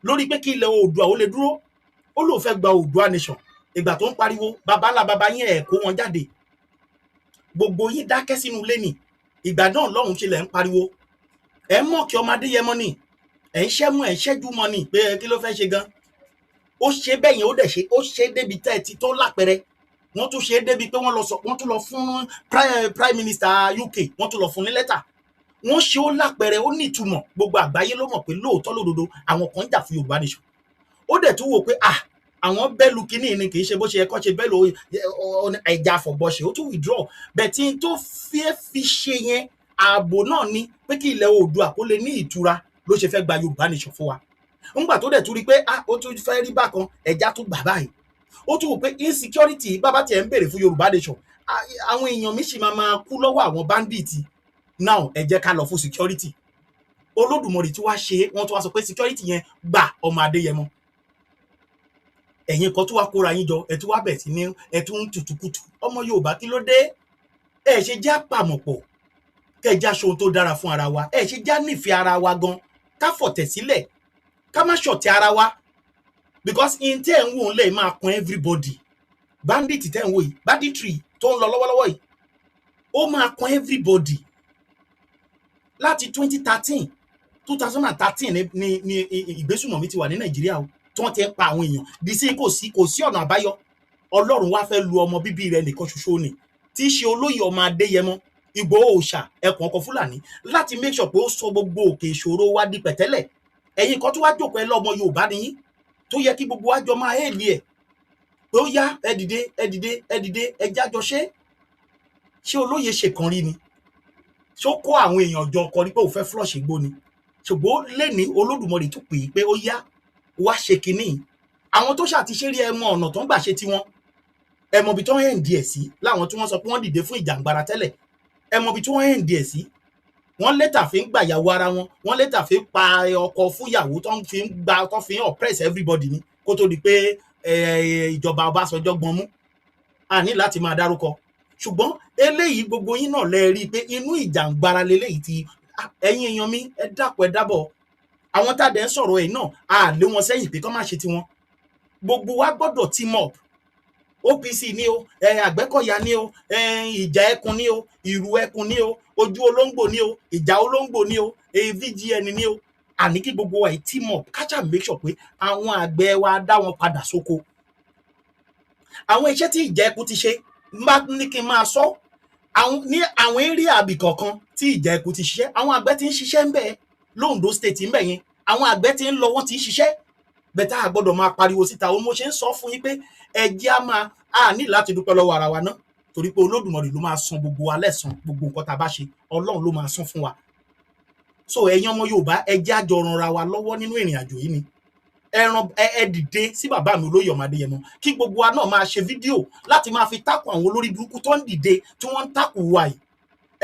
lórí pé kí ilẹ̀ Oòduà ó lè dúró. Ó lóun fẹ́ gba Oòduà nation. Ìgbà tó ń pariwo, bàbá ńlá bàbá yín, ẹ̀ kó wọn jáde, gbogbo yín dákẹ́ sínú ilé nì. Ìgbà náà lọ́hùn ṣe lẹ̀ ń pariwo, ẹ̀ ń mọ̀ kí ọmọ Adéyẹmọ ni, ẹ̀ ń ṣẹ́mú, ẹ̀ ń ṣẹ́jú mọ́ ni pé kí ló fẹ́ ṣe gan. Ó ṣe bẹ́ẹ̀ yẹn, ó dẹ̀ ṣe, ó ṣe débi tẹ́ ẹ ti tó lápẹrẹ. Wọ́n tún ṣe é débi pé wọ́n lọ sọ, wọ́n tún lọ fún prime minister UK, wọ́n tún lọ fún ní lẹ́tà. Wọ́n ṣe ó lápẹrẹ, ó ní ìtumọ̀. Gbogbo àgbáyé ló mọ̀ pé lóòótọ́ lódodo, àwọn kan ń jà fún Yorùbá nation. Ó dẹ̀ tún wò pé ah, àwọn bẹ́ẹ̀lù kínní ni, kì í ṣe bó ṣe yẹ kó ṣe bẹ́ẹ̀lù ẹja àfọ̀bọ̀ṣe, ó tún withdraw. Bẹ́ẹ̀ tí tó fẹ́ fi ṣe yẹn, ààbò náà ni pé kí ilẹ̀ Oòduà kó lè ní ìtura ló ṣe fẹ́ gba Yorùbá nation fún wa. Ńgbà tó dẹ̀ tún rí pé ah, ó tún fẹ́ rí bákan, ẹja tún gbà báyìí. Ó tún wò pé insecurity, bàbá tiẹ̀ ń béèrè fún Yorùbá nation, àwọn èèyàn mi sì máa máa kú lọ́wọ́ àwọn bandit now, ẹ jẹ́ ká lọ fún security. Olódùmarè tí wàá ṣe, wọ́n tún wá sọ pé security yẹn gbà ọmọ Adéyẹmọ. Ẹ̀yin kan tó wá kóra yín jọ, ẹ tún wá bẹ̀ sí ní ẹ tún ń tutùkutù. Ọmọ Yorùbá, kí ló dé? Ẹ ṣe já pàmọ̀pọ̀ kẹjá ṣohun tó dára fún ara wa. Ẹ ṣe já nífẹ̀ẹ́ ara wa gan, ká fọ̀tẹ̀ sílẹ̀, ká má ṣọ̀tẹ̀ ara wa, because in tẹ́ ẹ̀ ń wò ń lẹ̀ máa kan everybody. Bandit tẹ́ ń wò yìí, banditry tó ń lọ lọ́wọ́lọ́wọ́ yìí, ó máa kan everybody. Láti 2013, 2013 ni ìgbésùmọ̀mí ti wà ní Nàìjíríà o, tí wọ́n ti ń pa àwọn èèyàn di sí. Kò sí ọ̀nà àbáyọ. Ọlọ́run wá fẹ́ lu ọmọ bíbí rẹ̀ nìkan ṣoṣo ni, tí í ṣe olóyè ọmọ Adéyẹmọ Ìgbòho Òòṣà, ẹkùn ọkọ Fúlàní, láti make sure pé ó sọ gbogbo òkè ìṣòro wa di pẹ̀tẹ́lẹ̀. Ẹ̀yin kan tó wá jókòó, ẹ lọ́mọ Yorùbá nìyí, tó yẹ kí gbogbo wa jọ máa hail ẹ̀ pé ó yá, ẹ dìde, ẹ dìde, ẹ dìde, ẹ jájọ ṣe. Ṣé olóye ṣèkan rí ni? Ṣó kó àwọn èèyàn jọ kọ ní pé òun fẹ́ flush igbó ni? Ṣùgbọ́n lẹ́ni Olódùmarè tún pè é pé ó yá, wá ṣe kinní. Àwọn tó ṣàti ṣe rí, ẹ mọ ọ̀nà tó ń gbà ṣe tiwọn, ẹ mọ ibi tó ń end ẹ̀ sí. Láwọn tí wọ́n sọ pé wọ́n dìde fún ìjàngbara tẹ́lẹ̀, ẹ mọ ibi tí wọ́n end ẹ̀ sí. Wọ́n later fi ń gbàyàwó ara wọn, wọ́n later fi ń pa ọkọ fúnyàwó, tó ń fi ń gba, tó fi ń oppress everybody ni, kó tó di pé ìjọba Ọbásanjọ́ gbọ́n mú. A ní láti máa dárúkọ, ṣùgbọ́n eléyìí, gbogbo yín náà lẹ rí i pé inú ìjàngbara leléyìí ti. Ẹ̀yin èèyàn mi, ẹ dákun, ẹ dábọ̀. Àwọn tá a dẹ̀ ń sọ̀rọ̀ ẹ̀ náà, a lé wọn sẹ́yìn pé kọ́ má ṣe tiwọn. Gbogbo wa gbọ́dọ̀ team up. OPC ní o, Àgbẹ̀kọ̀yà ní o, ìjà ẹkùn ní o, ìrù ẹkùn ní o, ojú olóńgbò ní o, ìjà olóńgbò ní o, VGN ní o. Àní kí gbogbo wa yìí team up, ká ṣáà make sure pé àwọn àgbẹ̀ wa dá wọn padà sóko. Àwọn iṣẹ́ tí ìjà ẹkùn ti ṣe, má ní kí n máa sọ àwọn ní àwọn area àbí kọ̀ọ̀kan tí ìjà ẹkùn ti ṣiṣẹ́. Àwọn àgbẹ̀ ti ń ṣiṣẹ́ ń bẹ̀ lóńdó State ń bẹ̀ yẹn. Àwọn àgbẹ̀ ti ń lọ, wọ́n ti ń ṣiṣẹ́ bẹ́ẹ̀. Tá a gbọ́dọ̀ máa pariwo síta o. Mo ṣe ń sọ fún yín pé ẹ jẹ́ á máa a ní láti dúpẹ́ lọ́wọ́ ara wa ná, torí pé Olódùmarè ló máa san gbogbo wa lẹ́san. Gbogbo nǹkan tá a bá ṣe, Ọlọ́run ló máa san fún wa. So ẹ̀yin ọmọ Yorùbá, ẹ jẹ́ á jọ ranra wa lọ́wọ́ nínú ìrìn àjò yìí ni. Ẹ ran ẹ dìde sí bàbá mi olóyè ọmọ Adéyẹmọ, kí gbogbo wa náà máa ṣe fídíò láti máa fi tákù àwọn olórí burúkú tó ń dìde, tí wọ́n ń tákù wa yìí.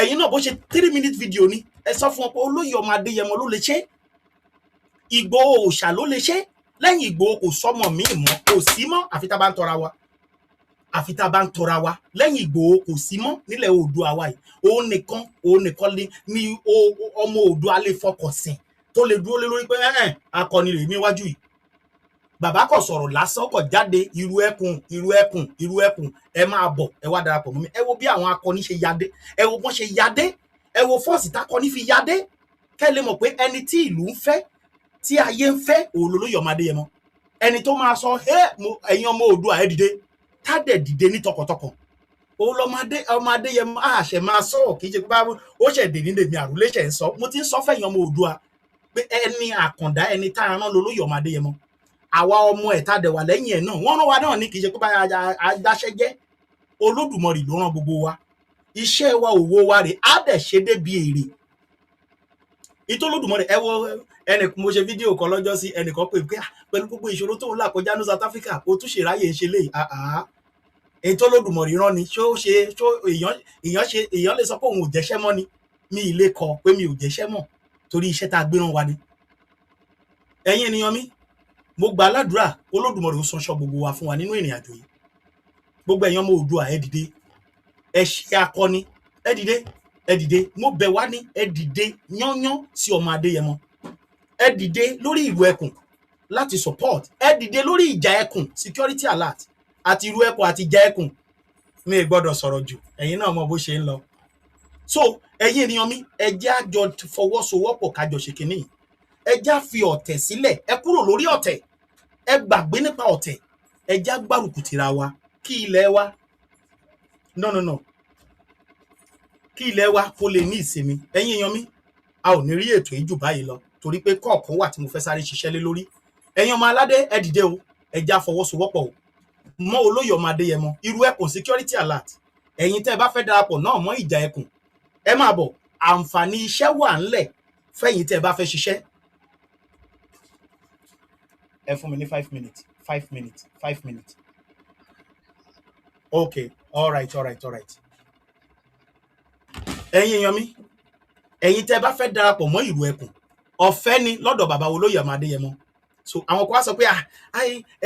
Ẹ̀yin náà, bó ṣe 3 minute video ni, ẹ sọ fún wọn pé olóyè ọmọ Adéyẹmọ ló lè ṣe, Ìgbòho Òòṣà ló lè ṣe. Lẹ́yìn Ìgbòho, kò sọ́mọ míì mọ́, kò sí mọ́, àfi tá a bá ń tọra wa, àfi tá a bá ń tọra wa. Lẹ́yìn Ìgbòho, kò sí mọ́ nílẹ̀ Oòduà wa yìí. Òun nìkan, òun nìkan ni ọmọ Oòduà lè fọkàn sìn, tó lè dúró lé lórí pé ẹ̀ẹ́n akọni rè níwájú yìí. Bàbá kò sọ̀rọ̀ lásán, kò jáde, irú ẹkùn, irú ẹkùn, irú ẹkùn, ẹ máa bọ̀, ẹ wá darapọ̀ mọ́ mi. Ẹ wo bí àwọn akọni ṣe yadé, ẹ wo bọ́n ṣe yadé, ẹ wo force takọni fi yadé, kẹ́ lè mọ̀ pé ẹni tí ìlú ń fẹ́, tí ayé ń fẹ́, òun lolóyè ọmọ Adéyẹmọ. Ẹni tó máa sọ ẹ̀yin ọmọ Oòduà, ẹ dìde, tá dẹ̀ dìde ní tọkàntọkàn, òun lọmọ adé ọmọ Adéyẹmọ. Àṣẹ máa sọ, kì í ṣe pé báwo ó ṣẹ̀ dè nílé mi, àròlé ṣẹ̀ ń sọ. Mo ti ń sọ fẹ̀yìn ọmọ Oòduà pé ẹni àkàndá, ẹni tá a rán lolóyè ọmọ Adéyẹmọ. Àwa ọmọ ẹ̀ tá a dẹ̀ wà lẹ́yìn ẹ̀ náà, wọ́n rán wa náà ní, kì í ṣe pé báyà adáṣẹ́ jẹ́. Olódùmarè ló rán gbogbo wa. Iṣẹ́ wa, òwò wa rè á dẹ̀ ṣe débi èrè ìtòlódùmarè. Ẹ wo ẹnì, mo ṣe fídíò kan lọ́jọ́ sí, ẹnìkan pè pé, "Ah, pẹ̀lú gbogbo ìṣòro tó ń là kọjá ní South Africa, ó tún ṣèráyè ń ṣe léyìí." Àá, èyí tó Olódùmarè rán ni. Ṣó ṣe ṣó èèyàn èèyàn ṣe èèyàn lè sọ pé òun ò jẹ́ṣẹ́ mọ́ ni? Mi ì lè kọ pé mi ò jẹ́ṣẹ́ mọ́, torí iṣẹ́ tá a gbé rán wa ni. Ẹ̀yin ènìyàn mi, mo gbà ládùúrà, Olódùmarè ó sanṣọ gbogbo wa fún wa nínú ìrìn àjò yìí. Gbogbo ẹ̀yin ọmọ Oòduà, ẹ dìde, ẹ ṣe akọni, ẹ dìde, ẹ dìde. Mo bẹ̀ wá ní ẹ dìde yányán sí ọmọ Adéyẹmọ. Ẹ dìde lórí ìlú ẹkùn láti support. Ẹ dìde lórí ìjà ẹkùn, security alert àti ìlú ẹkùn àti ìjà ẹkùn. Mi ì gbọ́dọ̀ sọ̀rọ̀ jù, ẹ̀yin náà mọ bó ṣe ń lọ. So ẹ̀yin ènìyàn mi, ẹ jẹ́ á jọ fọwọ́sowọ́pọ̀, kájọ ṣe kínní yìí. Ẹ jẹ́ á fi ọ̀tẹ̀ sílẹ̀, ẹ kúrò lórí ọ̀tẹ̀, ẹ gbàgbé nípa ọ̀tẹ̀. Ẹ jẹ́ á gbárùkù tìra wa, kí ilẹ̀ wa, no, no, no, kí ilẹ̀ wa kó lè ní ìsinmi. Ẹ̀yin èèyàn mi, a ò ní rí ètò yìí jù báyìí lọ, torí pé kọ̀ọ̀kan wà tí mo fẹ́ sáré ṣiṣẹ́ lé lórí. Ẹ̀yin ọmọ aládé, ẹ dìde o, ẹ jẹ́ á fọwọ́sowọ́pọ̀ o mọ́ olóyè ọmọ Adéyẹmọ, irú ẹkùn, security alert. Ẹ̀yin tẹ́ ẹ bá fẹ́ darapọ̀ náà mọ́ ìjà ẹkùn, ẹ máa bọ̀. Àǹfààní iṣẹ́ wà ńlẹ̀ fẹ́yìn tẹ́ ẹ bá fẹ́ ṣiṣẹ́. Ẹ fún mi ní 5 minutes, 5 minutes, 5 minutes. Okay, all right, all right, all right. Ẹ̀yin èèyàn mi, ẹ̀yin tẹ́ ẹ bá fẹ́ darapọ̀ mọ́ ìlú ẹkùn, ọ̀fẹ́ ni lọ́dọ̀ bàbá olóyè ọmọ Adéyẹmọ. So àwọn kan wá sọ pé, ah,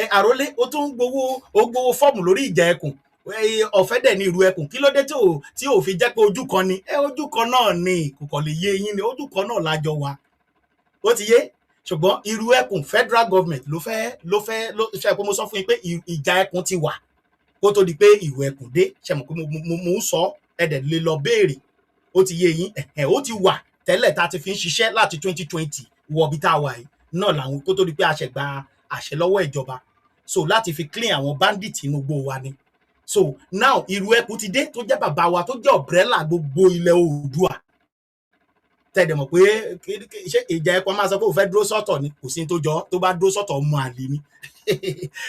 ẹ àrólé, ó tún ń gbowó, ó gbowó fọ́ọ̀mù lórí ìjà ẹkùn, ọ̀fẹ́ dẹ̀ ní ìrù ẹkùn. Kí ló dé tí ò fi jẹ́ pé ojú kan ni? Ẹ ojú kan náà ni, kò kàn lè yé yín ni. Ojú kan náà lájọ wa, ó ti yé. Ṣùgbọ́n ìrù ẹkùn, federal government ló fẹ́ ló ṣe pé mo sọ fún yín pé ìjà ẹkùn ti wà kó tó di pé ìrù ẹkùn dé. Ṣe mọ̀ pé mo ń sọ, ẹ dẹ̀ lè lọ béèrè. Ó ti yé yín. Ẹ̀hẹ̀, ó ti wà tẹ́lẹ̀ tá a ti fi ń ṣiṣẹ́ láti 2020 wọ ibi tá a wà yìí náà làwọn, kó tó di pé a ṣẹ̀ gba àṣẹ lọ́wọ́ ìjọba. So láti fi clean àwọn bandit inú igbó wa ni. So now ìrù ẹkùn ti dé, tó jẹ́ bàbá wa, tó jẹ́ umbrella gbogbo ilẹ̀ Oòduà. Tẹ̀dẹ̀ mọ̀ pé ṣé ìjà ẹkùn máa sọ pé òun fẹ́ dúró sọ́tọ̀ ni? Kò sí ní tó jọ. Tó bá dúró sọ́tọ̀, ọmọ àlè ni.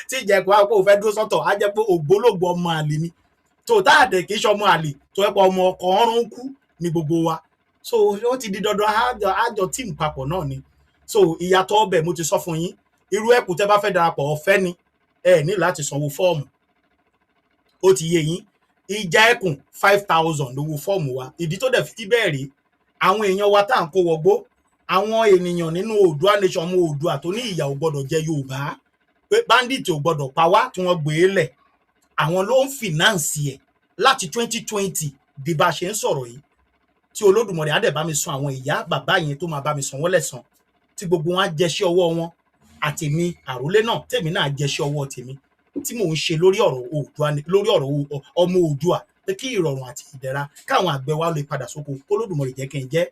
Tí ìjà ẹkùn á pé òun fẹ́ dúró sọ́tọ̀, á jẹ́ pé ògbólógbò ọmọ àlè ni. Tó tá a dẹ̀ kì í ṣe ọmọ àlè, tó ẹ pé ọmọ ọkọ̀ ọ̀run kú ní gbogbo wa. So ó ti di dandan, àjọ team papọ̀ náà ni. So ìyàtọ̀ ọbẹ̀, mo ti sọ fún yín. Irú ẹkùn, tẹ́ bá fẹ́ darapọ̀, ọ̀fẹ́ ni, ẹ ní láti sanwó fọ́ọ̀mù. Ó ti yé yín. Ìjà ẹkùn, 5,000 lówó fọ́ọ̀mù wa. Ìdí tó dẹ̀ fi bẹ́ẹ̀ rí, àwọn èèyàn wa tá à ń kó wọgbó, àwọn ènìyàn nínú Oòduà nation, ọmọ Oòduà tó ní ìyà ò gbọdọ̀ jẹ Yorùbá, pé bandit ò gbọdọ̀ pa wá, tí wọ́n gbé e lẹ̀, àwọn ló ń finance ẹ̀ láti 2020 di bá a ṣe ń sọ̀rọ̀ yìí. Tí Olódùmarè á dẹ̀ bá mi san àwọn ìyá bàbá yẹn, tó máa bá mi san wọ́n lẹ́san, tí gbogbo wọn á jẹṣẹ́ ọwọ́ wọn, àtèmi àrólé náà, tèmi náà jẹṣẹ́ ọwọ́ tèmi tí mò ń ṣe lórí ọ̀rọ̀ Oòduà, lórí ọ̀rọ̀ ọmọ Oòduà, pé kí ìrọ̀rùn àti ìdẹ̀ra káwọn àgbẹ̀ wa lè padà sóko, k'Olódùmarè jẹ́ kí n jẹ́.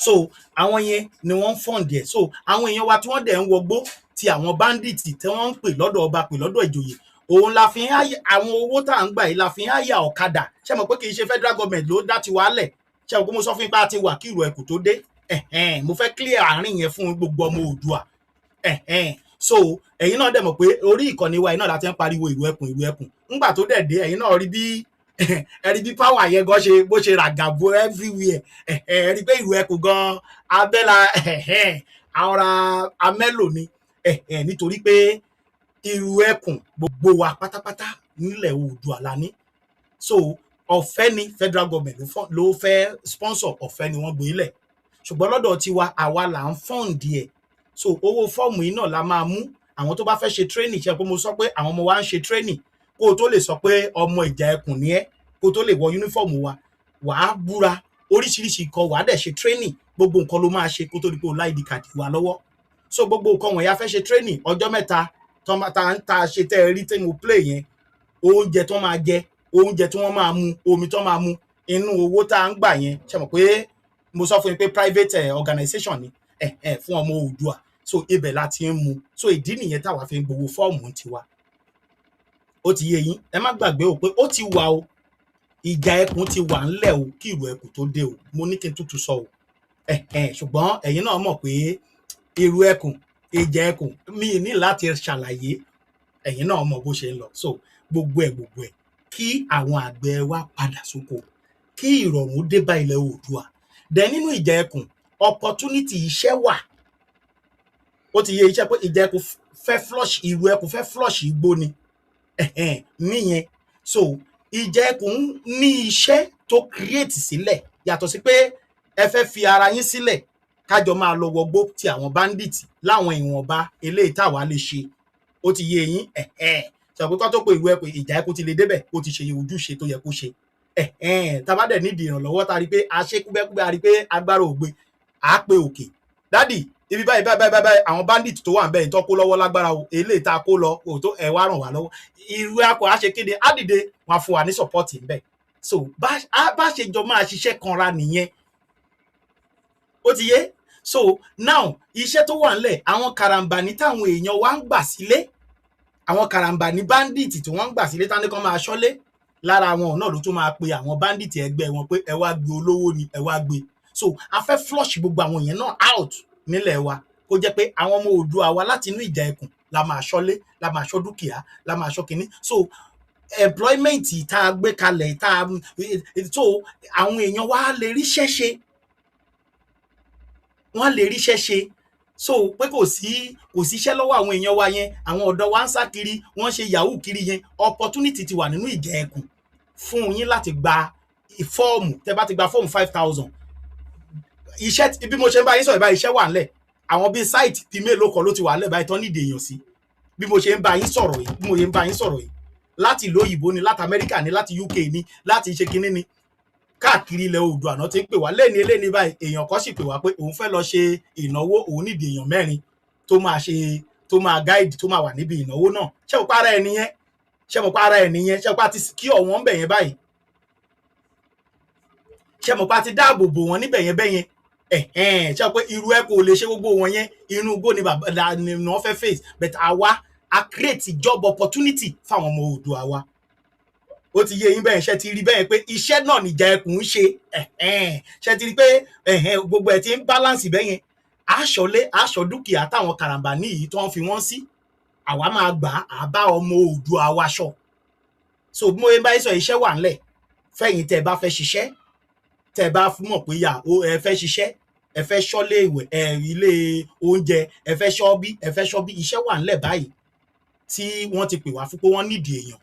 So àwọn yẹn ni wọ́n ń fund ẹ̀. So àwọn èèyàn wa tí wọ́n dẹ̀ ń wọgbó ti àwọn bandit, tí wọ́n ń pè lọ́dọ̀ ọba, pè lọ́dọ̀ ìjòyè, òun la fi ń háyà. Àwọn owó tá à ń gbà yìí la fi ń háyà ọ̀kadà. Ṣé mọ̀ pé kì í ṣe federal government ló dá tiwa lẹ̀? Ṣé mọ̀ pé mo sọ fún yín pé a ti wà kí ìrù ẹkùn tó dé? Ẹ̀hẹ́n, mo fẹ́ clear àárín yẹn fún gbogbo ọmọ Oòduà. Ẹ̀hẹ́n. So ẹ̀yin náà dẹ̀ mọ̀ pé orí ìkànnì wa yìí náà la ti ń pariwo ìrù ẹkùn, ìrù ẹkùn. Ńgbà tó dẹ̀ dé, ẹ̀yin náà rí bí ẹ rí bí power yẹn gan ṣe bó ṣe ràgàbo everywhere. Ẹ rí pé ìrù ẹkùn gan abẹ́la àwòrán amẹ́lò ni, nítorí pé ìrù ẹkùn, gbogbo wa pátápátá nílẹ̀ Oòduà la ní. So ọ̀fẹ́ ni, federal government ló fẹ́ sponsor, ọ̀fẹ́ ni wọ́n gbé lẹ̀. Ṣùgbọ́n lọ́dọ̀ tiwa, àwa là ń fund ẹ̀. So owó fọ́ọ̀mù yìí náà la máa mú àwọn tó bá fẹ́ ṣe training. Ṣe pé mo sọ pé àwọn ọmọ wa ń ṣe training? Kó o tó lè sọ pé ọmọ ìjà ẹkùn ni ẹ́, kó o tó lè wọ uniform wa, wàá búra oríṣiríṣi nǹkan, wàá dẹ̀ ṣe training, gbogbo nǹkan ló máa ṣe kó tó di pé o lá ID card wa lọ́wọ́. So gbogbo nǹkan wọ̀nyí, a fẹ́ ṣe training ọjọ́ 3 tó ń ta ṣe. Tẹ́ ẹ rí tí mo play yẹn, oúnjẹ tó máa jẹ, oúnjẹ tí wọ́n máa mu, omi tó máa mu, inú owó tá à ń gbà yẹn. Ṣe mọ̀ pé mo sọ fún yín pé private organization ni fún ọmọ Oòduà? So ibẹ̀ la ti ń mu. So ìdí nìyẹn táwa fi ń gbowó fọ́ọ̀mù tiwa. Ó ti yé yín. Ẹ má gbàgbé o pé ó ti wà o, ìjà ẹkùn ti wà ńlẹ̀ o kí ìrù ẹkùn tó dé o. Mo ní kí n tútù sọ o. Ṣùgbọ́n ẹ̀yin náà mọ̀ pé ìrù ẹkùn, ìjà ẹkùn, mi ní láti ṣàlàyé, ẹ̀yin náà mọ̀ bó ṣe ń lọ. So gbogbo ẹ̀ gbogbo ẹ̀, kí àwọn àgbẹ̀ wa padà sóko, kí ìrọ̀rùn dé bá ilẹ̀ Oòduà. Dẹ̀ nínú ìjà ẹkùn, opportunity iṣẹ́ wà. Ó ti yé iṣẹ́ pé ìjà ẹkùn fẹ́ flush, ìrù ẹkùn fẹ́ flush igbó ni níyẹn. So ìjà ẹkùn ní iṣẹ́ tó create sílẹ̀, yàtọ̀ sí pé ẹ fẹ́ fi ara yín sílẹ̀ kájọ máa lọ wọgbó ti àwọn bandit láwọn ìwọ̀nba eléyìí táwa lè ṣe. Ó ti yé yín. Sọ pé kó tó pé ìrù ẹkùn, ìjà ẹkùn ti lè débẹ̀, ó ti ṣe ojúṣe tó yẹ kó ṣe. Tá a bá dẹ̀ nídìí ìrànlọ́wọ́, tá a rí pé a ṣe kúbẹ́kúbẹ́, a rí pé agbára ò gbé, à á pe òkè, "Daddy, ibi báyìí báyìí báyìí báyìí, àwọn bandit tó wà ń bẹ̀ tó kó lọ́wọ́ lágbára o, eléyìí tá a kó lọ kò tó, ẹ̀ wá ràn wá lọ́wọ́." Ìrù akọ̀ á ṣe kéde, á dìde, wọn á fún wa ní support ńbẹ̀. So bá ṣe jọ máa ṣiṣẹ́ kanra nìyẹn. Ó ti yé. So now, iṣẹ́ tó wà ńlẹ̀, àwọn karambani táwọn èèyàn wa ń gbà sílé, àwọn karambani bandit tí wọ́n ń gbà sílé, tán ní kán máa ṣọ́lé, lára wọn náà ló tún máa pe àwọn bandit ẹgbẹ́ wọn pé ẹ wá gbé olówó ni, ẹ wá gbé. So a fẹ́ flush gbogbo àwọn yẹn náà out nílẹ̀ wa, kó jẹ́ pé àwọn ọmọ Oòduà wa láti inú ìjà ẹkùn la máa ṣọ́lé, la máa ṣọ́ dúkìá, la máa ṣọ́ kínní. So employment tá a gbé kalẹ̀, tá a so àwọn èèyàn wa lè ríṣẹ́ ṣe, wọ́n lè ríṣẹ́ ṣe. So pé kò síṣẹ́ lọ́wọ́ àwọn èèyàn wa yẹn, àwọn ọ̀dọ́ wa ń sá kiri, wọ́n ṣe yahoo kiri yẹn, opportunity ti wà nínú ìjà ẹkùn fún yín láti gba fọ́ọ̀mù. Tẹ́ bá ti gba fọ́ọ̀mù 5,000, iṣẹ́ bí mo ṣe ń bá yín sọ̀rọ̀ báyìí, iṣẹ́ wà ńlẹ̀. Àwọn Àwọn bíi site bíi mélòó kan ló ti wà lẹ́bàá ìtàn nídìí èèyàn sí bí mo ṣe ń bá yín sọ̀rọ̀ yìí, bí mo ṣe ń bá yín sọ̀rọ̀ yìí, láti ìlú òyìnbó ni, láti Amẹ́ríkà ni, láti UK ni, láti ṣe kinní ni, káàkiri ilẹ̀ Oòduà náà ti ń pè wá lẹ́ni eléni báyìí. Èèyàn kan sì pè wá pé òun fẹ́ lọ ṣe ìnáwó, òun nídìí èèyàn mẹ́rin tó máa ṣe, tó máa guide, tó máa wà níbi ìnáwó náà. Ṣé mo pa ara ẹ nìyẹn? Ṣé mo pa ara ẹ nìyẹn? Ṣé mo pa ti kí ọ̀wọ́n ń bẹ̀ yẹn báyìí? Ṣé mo pa ti dáàbò bò wọ́n níbẹ̀ yẹn bẹ́yẹn? Ẹ̀hẹ́n, ṣé pé irú ẹ kò lè ṣe gbogbo wọn yẹn, inú igbó ni bàbá ni wọ́n fẹ́ face, but àwa a create job opportunity fáwọn ọmọ Oòduà wa. Ó ti yé yín bẹ́ẹ̀? Ṣe ti rí bẹ́ẹ̀ pé iṣẹ́ náà nìjà ẹkùn ń ṣe? Ẹ̀hẹ́n, ṣe ti rí pé ẹ̀hẹ́n, gbogbo ẹ̀ ti ń balance bẹ́yẹn? Aṣọlé aṣọ dúkìá táwọn karambání yìí tó ń fi wọ́n sí, àwa máa gbà á bá ọmọ Oòduà wa ṣọ. So bí mo bá yín sọ, iṣẹ́ wà ńlẹ̀ fẹ́yìn tẹ́ ẹ bá fẹ́ ṣiṣẹ́, tẹ́ ẹ bá mọ̀ pé yà ó ẹ fẹ́ ṣiṣẹ́, ẹ fẹ́ ṣọ́lé ìwẹ̀ ẹ, ilé oúnjẹ, ẹ fẹ́ ṣọ́ bí, ẹ fẹ́ ṣọ́ bí, iṣẹ́ wà ńlẹ̀ báyìí tí wọ́n ti pè wá fún pé wọ́n nídìí èèyàn.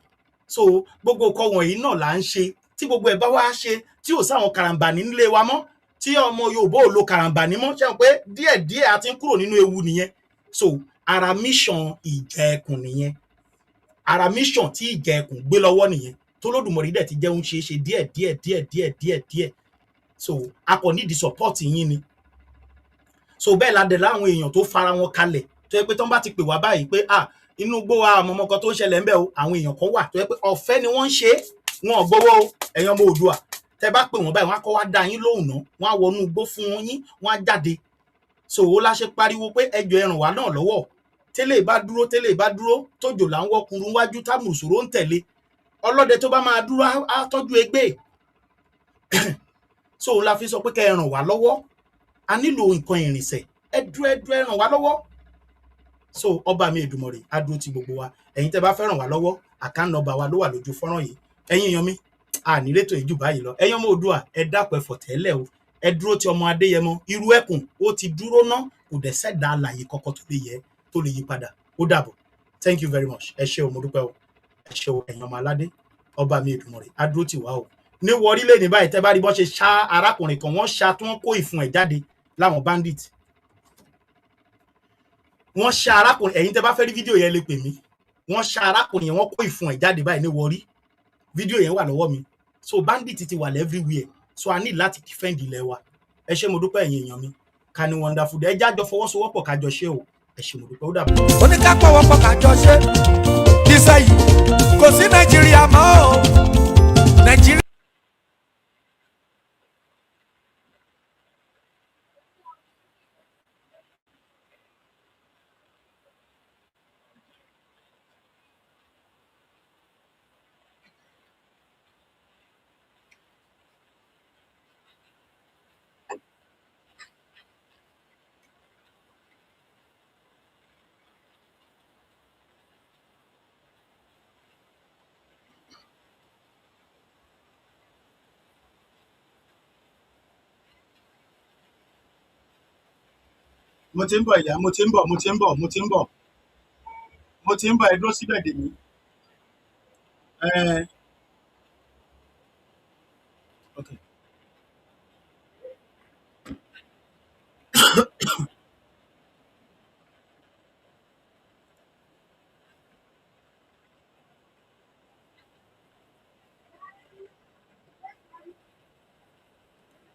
So gbogbo nǹkan wọ̀nyí náà là ń ṣe. Tí gbogbo ẹ̀ bá wá ṣe, tí ò sáwọn karambání nílé wa mọ́, tí ọmọ Yorùbá ò lo karambání mọ́, ṣe pé díẹ̀díẹ̀ a ti ń kúrò nínú ewu nìyẹn. So ara mission Ìjà Ẹkùn nìyẹn, ara mission tí Ìjà Ẹkùn gbé lọ́wọ́ nìyẹn, tó Lódùmarè dẹ̀ ti jẹun ṣe é ṣe díẹ̀ díẹ̀ díẹ̀ díẹ̀ díẹ̀ díẹ̀. So a kò nídìí support yín ni. So bẹ́ẹ̀ la dẹ̀ láwọn èèyàn tó fara wọn kalẹ̀, tó yẹ pé tó ń bá ti pè wá báyìí pé ah, inú igbó wa, àmọ́ kan tó ń ṣẹlẹ̀ ńbẹ̀ o, àwọn èèyàn kan wà tó yẹ pé ọ̀fẹ́ ni wọ́n ń ṣe é, wọn ò gbowó o. Ẹ̀yin ọmọ Oòduà, tẹ́ bá pè wọ́n báyìí, wọ́n á kọ́ wá dá yín lóhùn ná, wọ́n á wọnú igbó fún yín, wọ́n á jáde. So ó láṣẹ pariwo pé ẹjọ́ ẹ ràn wá náà lọ́wọ́. Tẹ́lẹ̀ bá dúró, tẹ́lẹ̀ bá dúró, tójò là ń wọ́kùnrin wájú támùsòrò ń tẹ̀lé ọlọ́dẹ tó bá máa dúró á tọ́jú egbé. So òun la fi sọ pé kẹ́ ẹ ràn wá lọ́wọ́, a nílò nǹkan ìrìnsẹ̀. Ẹ dúró, ẹ dúró, ẹ ràn wá lọ́wọ́. So ọba mi Èdùmàrè á dúró ti gbogbo wa. Ẹ̀yin tẹ́ bá fẹ́ ràn wá lọ́wọ́, account number wa ló wà lójú fọ́nrán yìí. Ẹ̀yin èèyàn mi, a nírétò ìjù báyìí lọ. Ẹ̀yin ọmọ Oòduà, ẹ dákun, ẹ fọ̀tẹ́lẹ̀ o, ẹ dúró ti ọmọ Adéyẹmọ. Irú ẹkùn ó ti dúró ná, kò dẹ̀ sẹ́dá alààyè kọ́kọ́ tó lè yẹ, tó lè yí padà. Ó dàbọ̀. Thank you very much. Ẹ ṣé o, mo dúpẹ́ o, ẹ ṣé o. Ẹ̀yin ọmọ aládé, ọba mi Èdùmàrè á dúró tì wá o. Ní wọrí lè ní báyìí, tẹ́ bá rí bọ́n ṣe ṣá arákùnrin kan, wọ́n ṣá tí wọ́n kó ìfun ẹ̀ jáde láwọn bandit, wọ́n ṣá arákùnrin. Ẹ̀yin tẹ́ bá fẹ́ rí fídíò yẹn, lè pè mí. Wọ́n ṣá arákùnrin yẹn, wọ́n kó ìfun ẹ̀ jáde báyìí ní Warri. Fídíò yẹn wà lọ́wọ́ mi. So bandit ti wà everywhere, so a need láti defend ilẹ̀ wa. Ẹ ṣé, mo dúpẹ́. Ẹ̀yin èèyàn mi, ká ní wonderful day. Ẹ jájọ fọwọ́sowọ́pọ̀, kájọ ṣe o. Ẹ ṣé, mo dúpẹ́. Ó dàbọ̀. Oníkápọ̀wọ́pọ̀ kájọ ṣe iṣẹ́ yìí, kò sí Nàìjíríà mọ́ o, Nàìjíríà. Mo ti ń bọ̀ ìyá, mo ti ń bọ̀, mo ti ń bọ̀, mo ti ń bọ̀, mo ti ń bọ̀. Ẹ dúró síbẹ̀ dè mí. Okay.